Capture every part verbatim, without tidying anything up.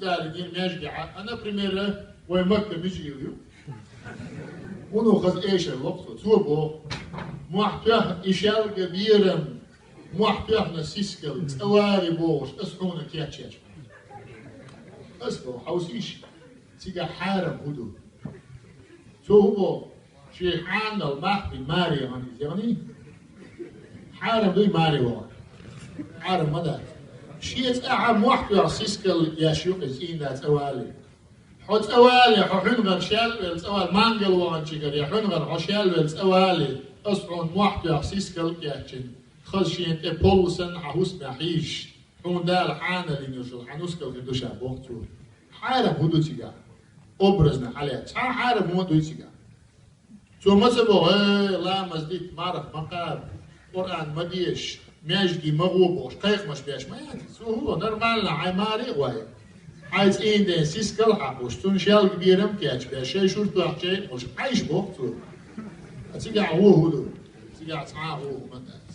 Али дин межгиӀа, а, например, вай Макка мижил ю. Уну хаз эшер локсо, цо бо. Мохь тоьхна и шелга берам, мохь тоьхна сискал, цӀавари бохуш, ас хьуна кечеш. Ас бо, хьаусиш, цига хьарам хӀу ду. Цо хӀу бо, ши хьанал махби маре гӀани зегӀни. Хьарам дуй маре вогӀа. Хьарам ма дац. Ши цӀа хьа мохь тоьхна сискал еш юкъе цӀийнда цӀавали. Хьо цӀавали, хьо хьуьнгар шелвел цӀавали, мангал вогӀанчигар я хьуьнгар хьо шелвел цӀавали, ас хьуна мохь тоьхна сискал кеччин. Хаз шен тӀе полу санна хьа хӀусамехь хьийжаш, хьуна Дала хьаналлин йолчул хьан нускал хир ду ша боху цо. Хьарам хӀу ду цига? Образно хьале, цхьа хьарам хӀума дуй цига? Цо ма ца боху, э, ламаз дитта, марха ма кхаба, Къуръан ма деша, маьждиге ма гӀо бохуш, кхайкхамаш беш ма яц. Цо хӀу, нормально, хьайн маре а вай. Хьайн цӀийнда сискал хьакхуш, цунна шелга берам кечбеш, шайн шуртох чай а кхуш, хьайша боху цо. А цигахь гӀо хӀу ду? Цигахь цхьа а гӀо хӀума дац.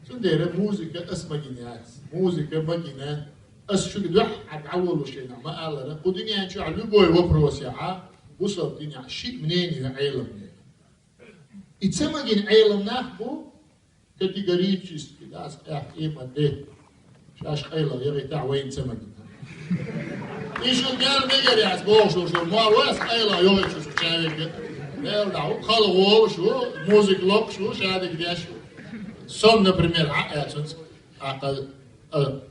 Цундела музыка ас магина яц. Музыка магина, ас шуьга дуьххьара дӀаволуш шайна ма аллара, кху дуьнен чохь любой вопросехьа, бусалба динехь шиъ мнение ю Ӏеламнех. И ца магина Ӏелам нах бу, категорически, да, ас къаьхьа къемат де. Шаьш къайла яхийтахь вайна ца магина. И шу гал мегар яц бохуш шу, ма вас къайла йохуьйтуш шу чавега. Мел да, хала волуш ву, музыка локхуш ву, шадиг деш ву. Сон, например, хьа а цунца, а, а,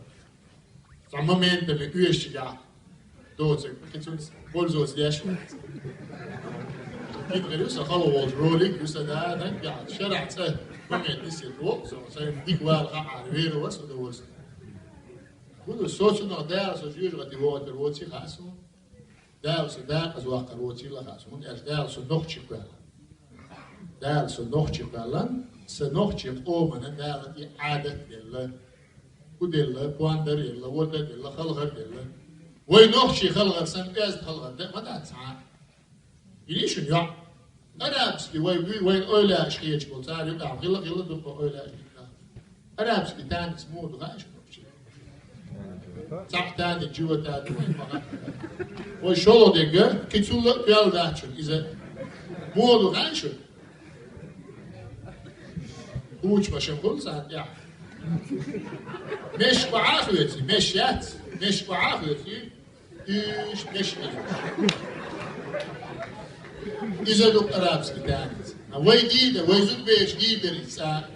Цхьа моментами оьшучигахь доцург, кхин цунца пользоваться деш вац. КхидӀа ю сан хала волчу ролик, ю сан да, наггахь шарахь цӀа момент нисира воккху со, сайн дика вала хаьара, вера вас удовольствие. ХӀун ду, со цунах Дала со жоьжахати вогӀуьйтур воций хаьа суна. Дала со дакъаза ваккхар воцийла хаьа суна, хӀунда аьлча Дала со нохчи кхоьллина. Дала со нохчи кхоьллина, сан нохчи къомана Дала и Ӏадат делла. ХӀу делла, пондар елла, вода делла, халхар делла. Вай нохчий халхар санна, оьзда халхар дан ма дац цхьа а. Илий шуна йоӀ? Арабский вай буй, вайн ойлаш хеташ болу, цара юкъахь хилла, хилла дукха ойлаш дукха. Арабский танец муха ду хаьа шуна вообще? Цхьаъ танец, чува танец, вайн ма хаьа. Вай шолгӀа дегга, кхин цул а тоьлла дац шуна иза. Муха ду хаьа шуна? Куча машин хуьлу царна тӀехь. Меш бахьа а хьоьций, меш яц, меш бахьа а хьоьций, уьш меш хилла. Иза ду арабский танец. А вай дийда, вай зудабераш дийдара иза цӀа.